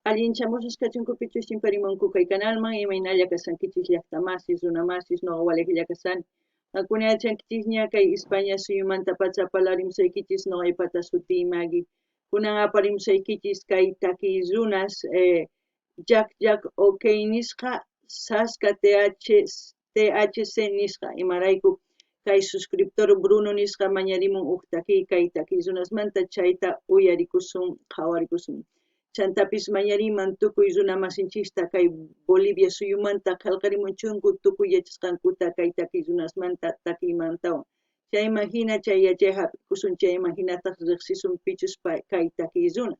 Allinchamusqas kachunku pichus chimparimunku kay kanalman, imaynalla kashankichis llaqtamasis, runamasis, noqa walejlla kashani. Qankuna yachankichisña kay España suyumantapacha parlarimusaykichis noqaypata sutiy Maggie. Kunan aparimusaykichis kay takiy runas Jack Jack OK nisqa, Saska THC nisqa, imarayku kay suscriptor Bruno nisqa mañarimun uj takiy kay takiy runasmanta chayta uyarikusun qhawarikusun. Chantapis mañariman tukuy runa masinchista kay Bolivia suyumanta qhelqarimuchunku tukuy yachasqankuta kay takiy runasmanta takiymantawan. Chayman jina chay yachay jap'ikusun chayman jinataj rejsisun pichus kay takiy runas.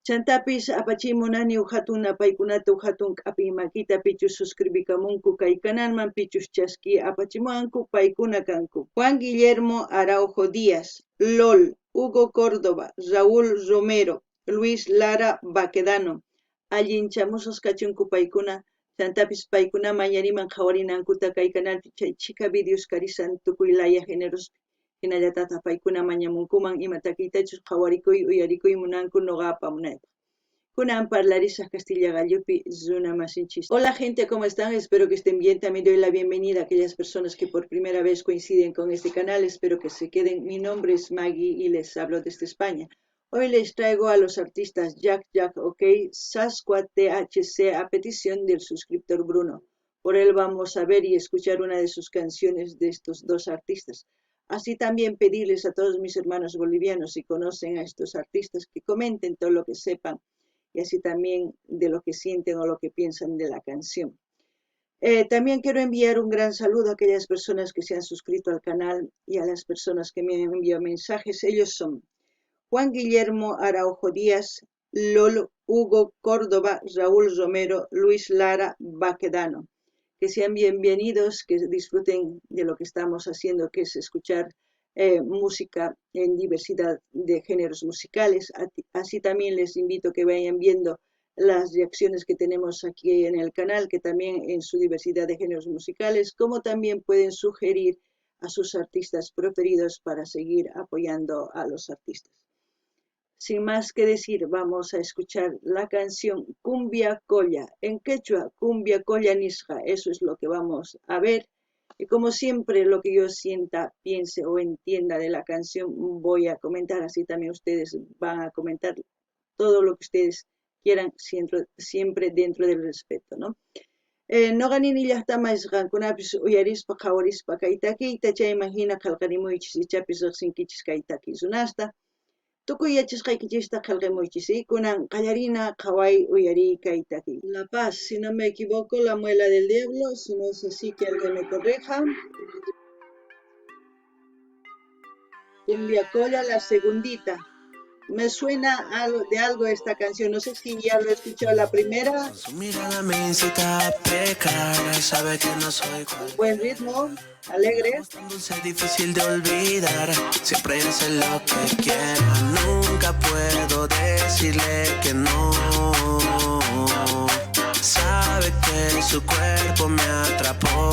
Chantapis apachiy munani uj jatun napaykunata uj jatun k'apiy makita pichus suscribikamunku kay canalman pichus chaskiy apachimuwanku paykuna kanku. Juan Guillermo Araujo Díaz, Lol, Hugo Córdoba, Raúl Romero, Luis Lara Baquedano, allinchamusqas kachunku paykuna, chantapis paykuna mañariman qhawarinankuta kay canalpi chay chhika videos karisan tukuy laya generospi. Jinallatataj paykuna mañamunkuman ima takiytachus qhawarikuy uyarikuy munanku noqa apamunaypaj. Kunan parlarisaj Castilla gallupi runa masinchis. Hola gente, ¿cómo están? Espero que estén bien. También doy la bienvenida a aquellas personas que por primera vez coinciden con este canal. Espero que se queden. Mi nombre es Maggie y les hablo desde España. Hoy les traigo a los artistas Jack Jack OK, Sasqua THC a petición del suscriptor Bruno. Por él vamos a ver y escuchar una de sus canciones de estos dos artistas. Así también pedirles a todos mis hermanos bolivianos, si conocen a estos artistas, que comenten todo lo que sepan y así también de lo que sienten o lo que piensan de la canción. También quiero enviar un gran saludo a aquellas personas que se han suscrito al canal y a las personas que me han enviado mensajes. Ellos son Juan Guillermo Araujo Díaz, Lolo Hugo Córdoba, Raúl Romero, Luis Lara Baquedano. Que sean bienvenidos, que disfruten de lo que estamos haciendo, que es escuchar música en diversidad de géneros musicales. Así también les invito a que vayan viendo las reacciones que tenemos aquí en el canal, que también en su diversidad de géneros musicales, como también pueden sugerir a sus artistas preferidos para seguir apoyando a los artistas. Sin más que decir, vamos a escuchar la canción Cumbia Colla. En quechua, Cumbia Colla Nisja. Eso es lo que vamos a ver. Y como siempre, lo que yo sienta, piense o entienda de la canción, voy a comentar. Así también ustedes van a comentar todo lo que ustedes quieran, siempre, siempre dentro del respeto, ¿no? Noqa nini llaqtamas qankunapis uyarispa qhawarispa kay takiyta chayman hina qhelqarimuychis ichapis riqsinkichis kay takiy runasta. Tukuy yachasqaykichista qhelqamuychis kunan qallarina qhaway uyariy kay takiy. La Paz, si no me equivoco, la muela del diablo, si no es así que alguien me corrija. Cumbia Colla, la segundita. Me suena algo, de algo esta canción, no sé si ya lo he escuchado la primera. Con su mirada me incita a pecar, sabe que no soy cualquiera. Buen ritmo, alegre. Tan dulce, difícil de olvidar, siempre hace lo que quiera, nunca puedo decirle que no. Sabe que su cuerpo me atrapó.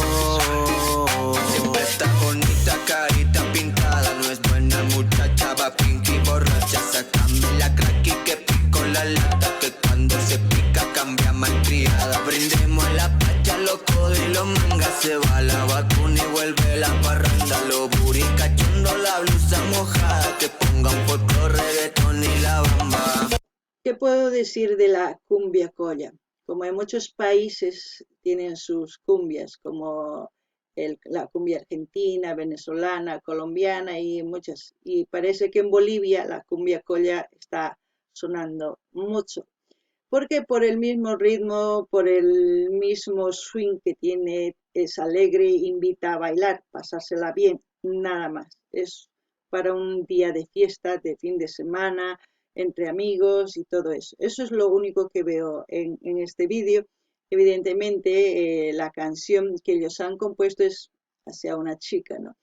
Siempre está bonita, carita pintada, no es buena muchacha, va pinky borracha, sácame la crack y que pico la lata, que cuando se pica cambia malcriada. Brindemos a la pacha, loco y los mangas, se va la vacuna y vuelve la parranda, lo buri cachondo, la blusa mojada, que ponga un poco reggaetón y la bamba. ¿Qué puedo decir de la cumbia colla? Como en muchos países tienen sus cumbias, como la cumbia argentina, venezolana, colombiana y muchas. Y parece que en Bolivia la cumbia colla está sonando mucho. Porque por el mismo ritmo, por el mismo swing que tiene, es alegre, invita a bailar, pasársela bien, nada más. Es para un día de fiesta, de fin de semana, entre amigos y todo eso. Eso es lo único que veo en este vídeo. Evidentemente, la canción que ellos han compuesto es hacia una chica, ¿no?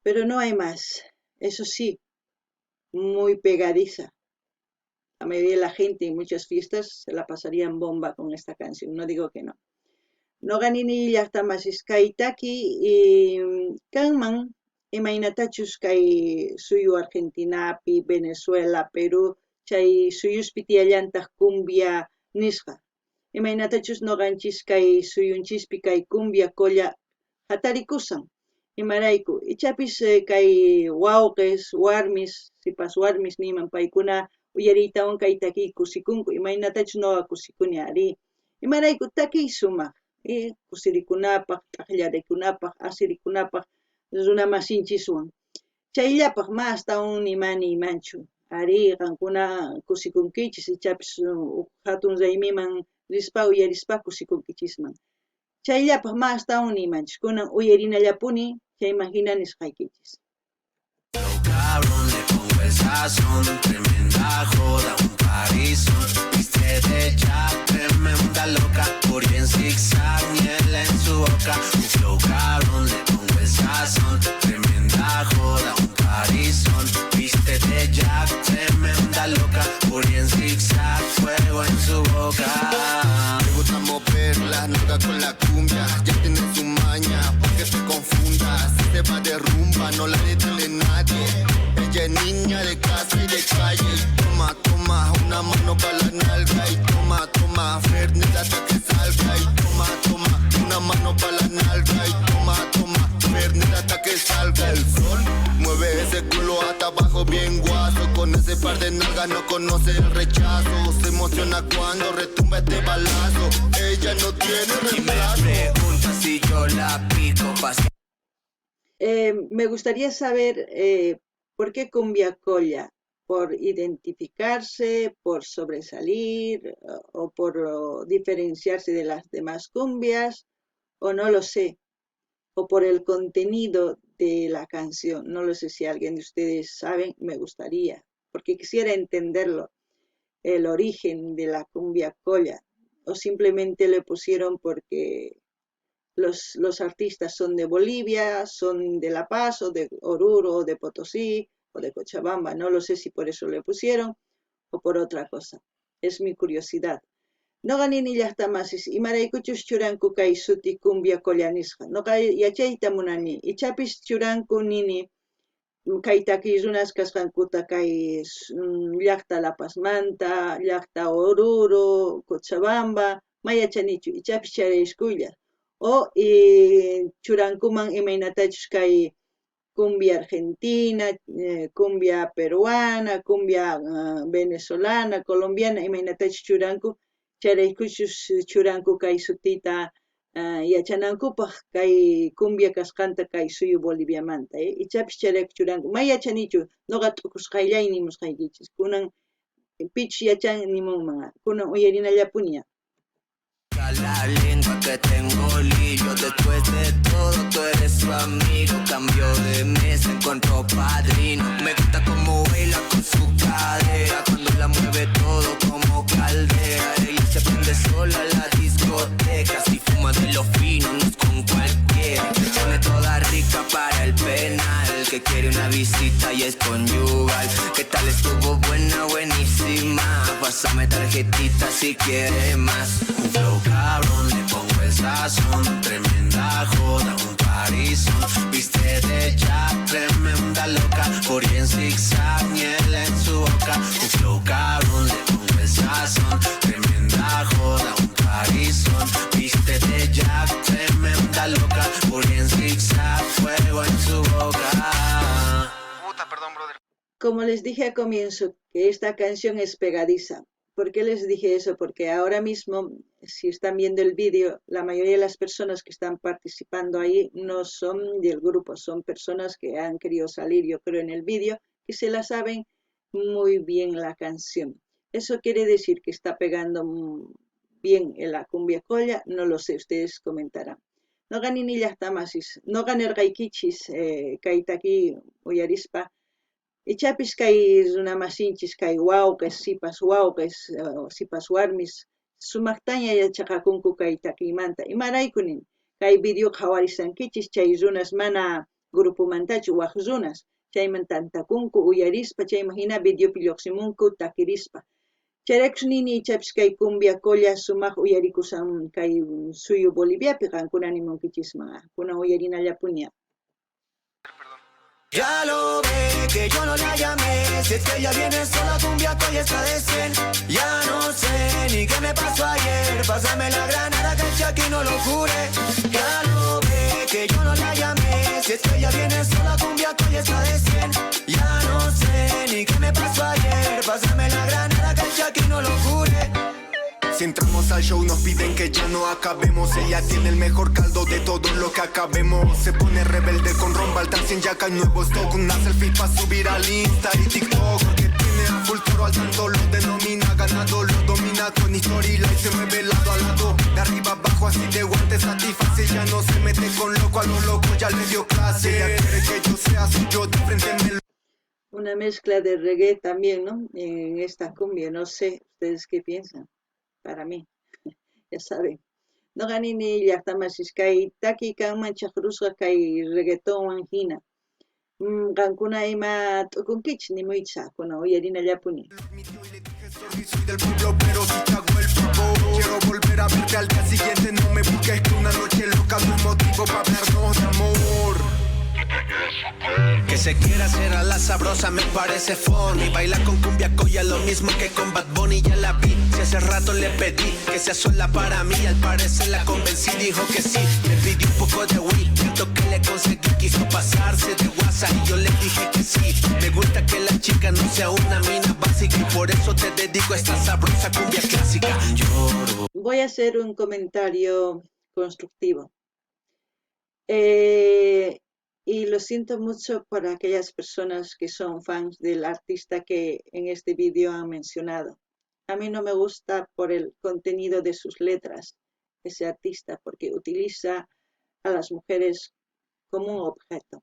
Pero no hay más. Eso sí, muy pegadiza. La mayoría de la gente en muchas fiestas se la pasarían bomba con esta canción, no digo que no. Noqa nini llaqtamasis kay taki kanman imaynatachus kay suyu Argentinapi, Venezuela, Perú, Chay suyuspi tiyallantaj cumbia nisqa. Imaynatachus noqanchis kay suyunchispi kay cumbia colla jatarikusan. Imarayku, ichapis kay wawqes, warmis, sipas warmis niyman paykuna uyariytawan kay takiy kusikunku, imaynatachus noqa kusikuni arí. Imarayku takiy sumaq, kusirikunapaj, t'ajllarikunapaj, asirikunapaj runamasinchiswan. Chayllapaj ma astawan nima niymanchu. Arí, qankuna kusikunkichis, ichapis uj jatun raymiman rispa uyarispa kusikunkichisman. Chayllapaj ma astawan niymanchu. Kunan uyarinallapuni chayman jina nisqaykichis. Cabrón, le pongo el sazón, tremenda joda, un parizón. Viste de Jack, tremenda loca, por en zigzag, miel en su boca. Un flow cabrón, le pongo el sazón, tremenda joda, un parizón. Viste de Jack, tremenda loca, por en zigzag, fuego en su boca. Le gusta mover la nalga con la cumbia, ya tiene su maña, pa' que te confunda. Si se va de rumba, no la detiene nadie. Ella es niña de casa y de calle. Y toma, toma, una mano pa' la nalga. Y toma, toma, Fernet hasta que salga. Y toma, toma, una mano pa' la nalga. Y toma, toma, Fernet hasta que salga el sol. Mueve ese culo hasta abajo bien guaso. Con ese par de nalgas no conoce el rechazo. Se emociona cuando retumba este balazo. Ella no tiene Y me reemplazo. pregunta si yo la pico pa' Me gustaría saber por qué cumbia colla. ¿Por identificarse, por sobresalir o por diferenciarse de las demás cumbias? O no lo sé. O por el contenido de la canción. No lo sé si alguien de ustedes sabe, me gustaría, porque quisiera entenderlo, el origen de la cumbia colla. O simplemente le pusieron porque los artistas son de Bolivia, son de La Paz, o de Oruro, o de Potosí, o de Cochabamba. No lo sé si por eso le pusieron o por otra cosa. Es mi curiosidad. Noqa nini llaqtamasis, imaraykuchus churanku kay suti cumbia colla nisqa. Noqa yachayta munani, ichapis churanku nini kay takiy runas kasqankuta kay llaqta La Pazmanta, llaqta Oruro, Cochabamba, ma yachanichu, ichapis chayrayskulla. O churankuman imaynatachus kay cumbia argentina, cumbia peruana, cumbia venezolana, colombiana, imaynatachus churanku, chayraykuchus churanku kay sutita yachanankupaj kay cumbia kasqanta kay suyu Boliviamanta. Ichapis chayrayku churanku, ma yachanichu, noqa t'ukusqayllay nimusqaykichis. Kunan pichus yachan nimunman, kunan uyarinallapuni. La lengua que tengo lillo, después de todo tú eres su amigo. Cambio de mesa, encontró padrino. Me gusta cómo baila con su cadera, cuando la mueve todo como caldera. Ella se prende sola a la discoteca, si fuma de lo fino, no es con cualquiera. Se pone toda rica para el penal, que quiere una visita y es conyugal. ¿Qué tal estuvo? Buena, buenísima. Pásame tarjetita si quiere más. Un flow cabrón, le pongo el sazón, tremenda joda, un parizón. Viste de Jack, tremenda loca, por en zigzag, miel en su boca. Un flow cabrón, le pongo el sazón, tremenda joda, un parizón. Viste de Jack, tremenda loca, por en zigzag, fuego en su boca. Puta, perdón, brother. Como les dije al comienzo, que esta canción es pegadiza. ¿Por qué les dije eso? Porque ahora mismo, si están viendo el vídeo, la mayoría de las personas que están participando ahí no son del grupo, son personas que han querido salir, yo creo, en el vídeo, y se la saben muy bien la canción. ¿Eso quiere decir que está pegando bien en la cumbia colla? No lo sé, ustedes comentarán. Noqa nini llaqtamasis, noqa nerqaykichis, kay taki uyarispa, ichapis kay runamasinchis, kay wawqes, sipas wawqes, sipas warmis, sumaqtaña yachaqakunku kay takiymanta. Imarayku nin, kay video qhawarisankichis, chay runas mana grupomantachu, waj runas, chayman tantakunku uyarispa, chayman hina videopi lluqsimunku takirispa. Chayraykus nini ichapis kay cumbia colla sumaq uyarikusan kay suyu Boliviapi, qankuna nimunkichisman, kunan uyarinallapuni. Perdón. Ya lo ve que yo no la llamé. Si es que ella viene sola, cumbia que hoy está de 100. Ya no sé ni qué me pasó ayer. Pásame la granada que el Chucky no lo jure. Ya lo ve que yo no la llamé. Si es que ella viene sola, cumbia que hoy está de 100. Ya no sé ni qué me pasó ayer. Pásame la granada que el Chucky no lo jure. Si entramos al show nos piden que ya no acabemos. Ella tiene el mejor caldo de todo lo que acabemos. Se pone rebelde con ron, Baltar sin yaca, nuevo stock. Una selfie pa' subir al Insta y TikTok. Porque tiene a full toro al tanto, lo denomina ganado. Lo domina con historia y se mueve lado a lado. De arriba abajo así de guantes satisface. Ya no se mete con loco a lo loco, ya le dio clase. Ella quiere que yo sea suyo, de frente me lo. Una mezcla de reggae también, ¿no? En esta cumbia, no sé, ¿ustedes qué piensan? Para mí, ya saben. Noqa nini llaqtamasis kay taki kanman chaqrusqa kay reggaetonwan hina. Qankuna ima t'ukunkichis nimuychis kuna uyarinallapuni. Soy del pueblo, pero si te hago el favor. Quiero volver a verte al día siguiente. No me busques que una noche loca no es motivo pa' hablarnos de amor. Que se quiera hacer a la sabrosa me parece funny. Baila con cumbia coya lo mismo que con Bad Bunny. Ya la vi, si hace rato le pedí que sea sola para mí. Al parecer la convencí, dijo que sí. Me pidió un poco de weed, siento que le conseguí. Quiso pasarse de WhatsApp y yo le dije que sí. Me gusta que la chica no sea una mina básica y por eso te dedico a esta sabrosa cumbia clásica. Lloro. Voy a hacer un comentario constructivo. Y lo siento mucho por aquellas personas que son fans del artista que en este vídeo han mencionado. A mí no me gusta por el contenido de sus letras ese artista, porque utiliza a las mujeres como un objeto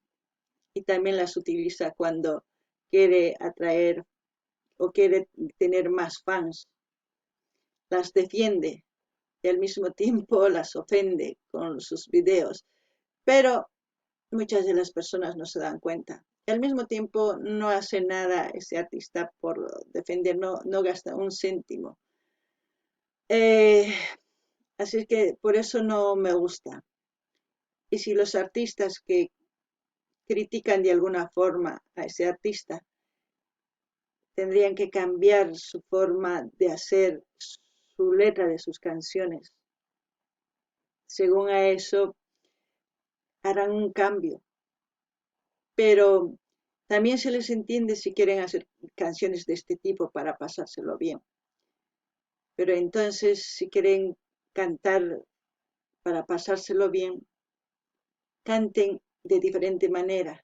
y también las utiliza cuando quiere atraer o quiere tener más fans. Las defiende y al mismo tiempo las ofende con sus videos, pero muchas de las personas no se dan cuenta. Y al mismo tiempo no hace nada ese artista por defender, no gasta un céntimo. Así es que por eso no me gusta. Y si los artistas que critican de alguna forma a ese artista tendrían que cambiar su forma de hacer su letra de sus canciones. Según a eso, harán un cambio. Pero también se les entiende si quieren hacer canciones de este tipo para pasárselo bien. Pero entonces, si quieren cantar para pasárselo bien, canten de diferente manera.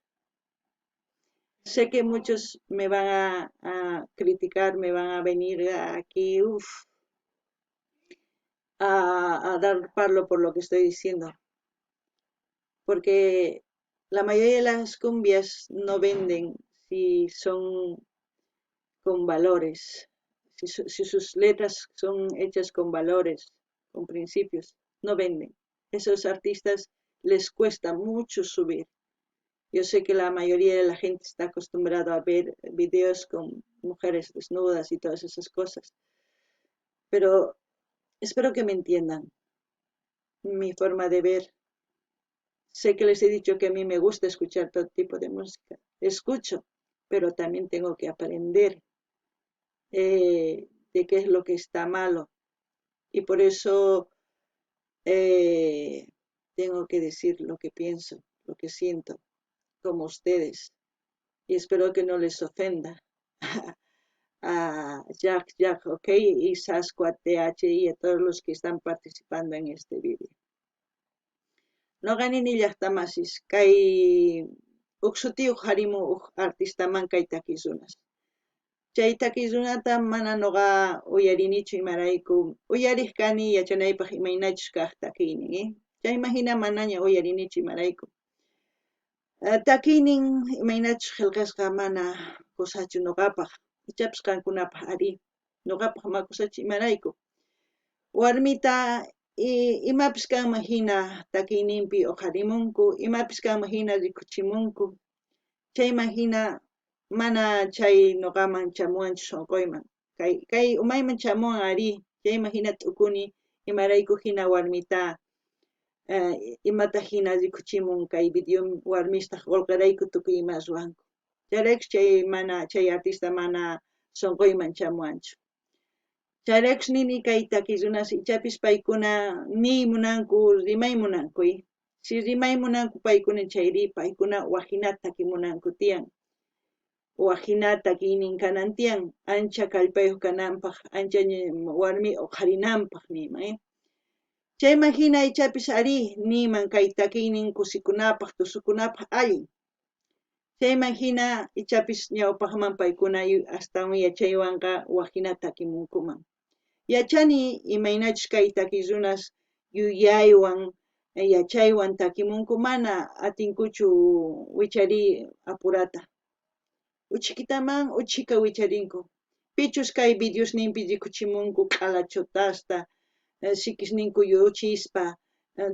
Sé que muchos me van a criticar, me van a venir aquí, a dar palo por lo que estoy diciendo. Porque la mayoría de las cumbias no venden si son con valores, si sus letras son hechas con valores, con principios, no venden. Esos artistas les cuesta mucho subir. Yo sé que la mayoría de la gente está acostumbrada a ver videos con mujeres desnudas y todas esas cosas, pero espero que me entiendan mi forma de ver. Sé que les he dicho que a mí me gusta escuchar todo tipo de música. Escucho, pero también tengo que aprender de qué es lo que está malo. Y por eso tengo que decir lo que pienso, lo que siento, como ustedes. Y espero que no les ofenda a Jack, Jack, ok, y Sasqua TH y a todos los que están participando en este vídeo. Noqa nini llaqtamasis kay uj sutiyuq harimu uj artistaman kay takiy runas. Chay takiy runata mana noqa uyarinichu imarayku uyariq kani yachanaypaq imaynachus kaq takiynin? Chayman hina manaña uyarinichu imarayku. Takiynin imaynachus qillqasqa mana kusachu noqapaq, ichapas qankunapaq ari, noqapaq ma kusachu imarayku. Warmita imapis kanman hina takiyninpi uqharimunku, imapis kanman hina rikuchimunku. Chayman hina mana chay noqaman chamuwanchu sunquyman. Kay umayman chamuwan ari, chayman hina t'ukuni imarayku hina warmita Imata jina rikuchimun kay video warmistaq qolqerayku tukuy ima ruwanku. Chayraykus chay mana chay artista mana sonqoyman chamuwanchu. Chayraykus nini kay takiy runas ichapis paykuna niy munanku rimay munanku. Si rimay munanku paykuna chayri paykuna wajinata takimunanku tiyan. Wajina takiynin kanan tiyan ancha kallpayuq kananpaq, ancha warmi uqharinanpaq niyman. Chayman hina ichapis arí niyman kay takiynin kusikunapaq, tusukunapaq allin. Chayman hina ichapis ñawpaqman paykuna astawan yachaywanqa wajina takimunkuman. Yachani imaynachus kay takiy runas yuyaywan yachaywan takimunku mana atinkuchu wichariy apurata. Uchhikitaman uchhika wicharinku. Pichus kay videosninpi rikuchimunku q'ala chotasta, sikisninku yuchispa,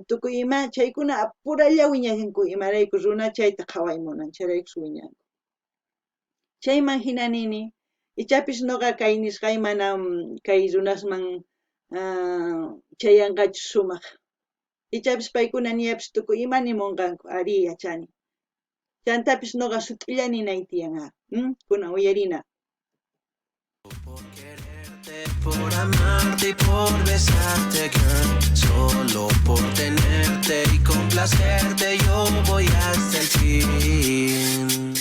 tukuy ima chaykuna apuralla wiñanku imarayku runa chayta qhaway munan chayraykus wiñanku. Chayman hina nini, ichapis noqa kay nisqay mana kay runasman chayanqachu sumaq. Ichapis paykuna niyapis tukuy ima nimunqanku, arí yachani. Chantapis noqa sut'illa ninay tiyan, kunan uyarina. Por quererte, por amarte y por besarte, girl. Solo por tenerte y complacerte, yo voy hasta el fin.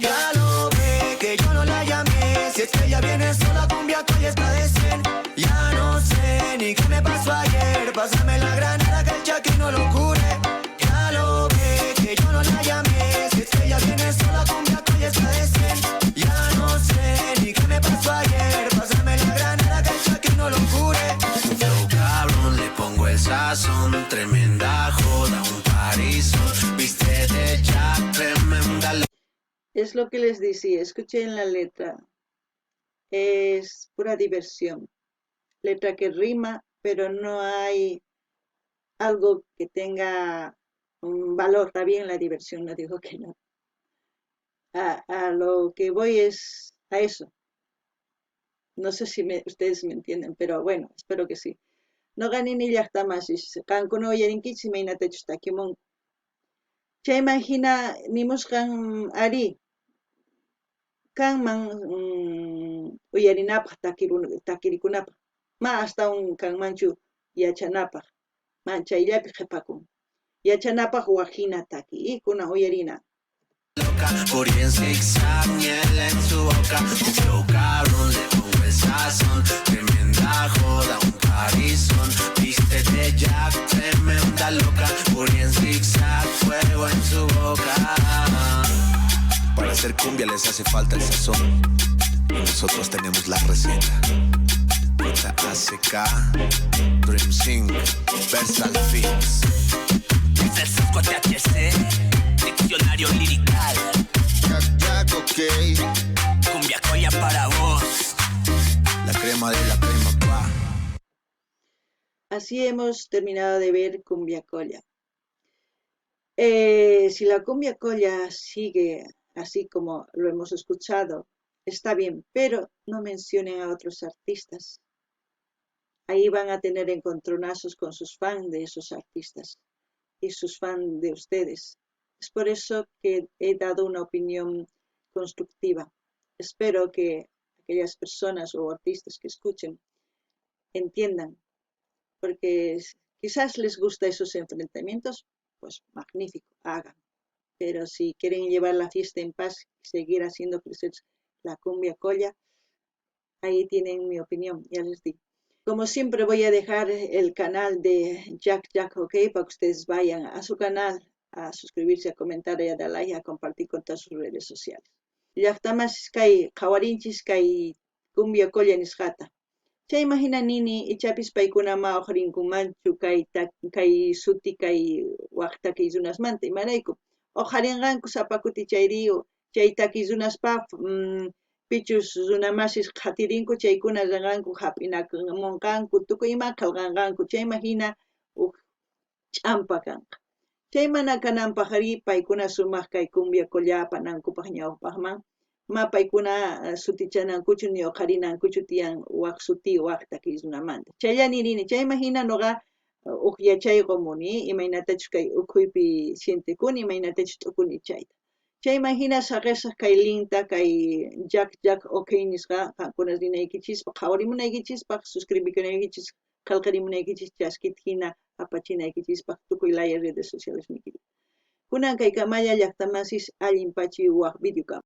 Ya lo ve que yo no la llamé. Si es que ella viene sola, cumbia colla está de 100. Ya no sé ni qué me pasó ayer. Pásame la granada que el Chucky no lo cure. Ya lo ve que yo no la llamé. Si es que ella viene sola, cumbia colla está de 100. Ya no sé ni qué me pasó ayer. Pásame la granada que el Chucky no lo cure. Un flow cabrón, le pongo el sazón. Tremenda joda, un parizón. Viste de Jack, tremenda. Es lo que les decía, escuchen la letra. Es pura diversión. Letra que rima, pero no hay algo que tenga un valor. Está bien la diversión, no digo que no. A lo que voy es a eso. No sé si ustedes me entienden, pero bueno, espero que sí. Noqa nini llaqtamasis, qankuna uyarinkichis imaynatachus takimunku. Chayman hina nimusqan arí, kanman uyarinapaq, takirikunapaq. Ma astawan kanmanchu yachanapaq. Ma chayllapi qhipakun. Yachanapaq wajina taki, kunan uyarina. Loca, por en zigzag, miel en su boca. Un flow cabrón, le pongo el sazón. Tremenda joda, un parizón. Viste de Jack, tremenda loca. Por en zigzag, fuego en su boca. Para hacer cumbia les hace falta el sazón. Y nosotros tenemos la receta. JACK, Dream Sync, Versal Fix. Es el Sasco THC, diccionario lirical. Jack, Jack, ok. Cumbia colla para vos. La crema de la crema, pa. Así hemos terminado de ver Cumbia Colla. Si la Cumbia Colla sigue así como lo hemos escuchado, está bien, pero no mencionen a otros artistas. Ahí van a tener encontronazos con sus fans de esos artistas y sus fans de ustedes. Es por eso que he dado una opinión constructiva. Espero que aquellas personas o artistas que escuchen entiendan, porque quizás les gusta esos enfrentamientos, pues magnífico, hagan. Pero si quieren llevar la fiesta en paz y seguir haciendo crecer la cumbia colla, ahí tienen mi opinión, ya les digo. Como siempre voy a dejar el canal de Jack Jack OK para que ustedes vayan a su canal a suscribirse, a comentar y a dar like, a compartir con todas sus redes sociales. Llaqtamasis kay qhawarinchis kay cumbia colla nisqata. Chayman hina nini ichapis paykuna ma uqharinkumanchu kay suti kay waq takiy runasmanta imarayku. Uqharinqanku sapa kuti chayri chay takiy runaspaq pichus runamasis qhatirinku chaykuna rinqanku hap'inamunqanku tukuy ima qillqanqanku chayman hina uj ch'ampa kanqa. Chay mana kananpaq ari paykuna sumaq kay cumbia colla apanankupaq ñawpaqman ma paykuna sutichanankuchu ni uqharinankuchu tiyan waq suti waq takiy runamanta. Chayllani rini chayman hina nuqa Uj yachay qomuni imaynatachus kay ukhuypi sientekuni, imaynatachus t'ukuni chayta. Chayman hina saqesaq kay linkta kay Jack Jack OK nisqa qankuna rinaykichispaq, qhawarimunaykichispaq, suscribikunaykichis, qhelqarimunaykichis, chaskita hina apachinaykichispaq tukuy laya redes sociales niykita. Kunan kay kamalla llaqtamasis allin pachi waj videokama.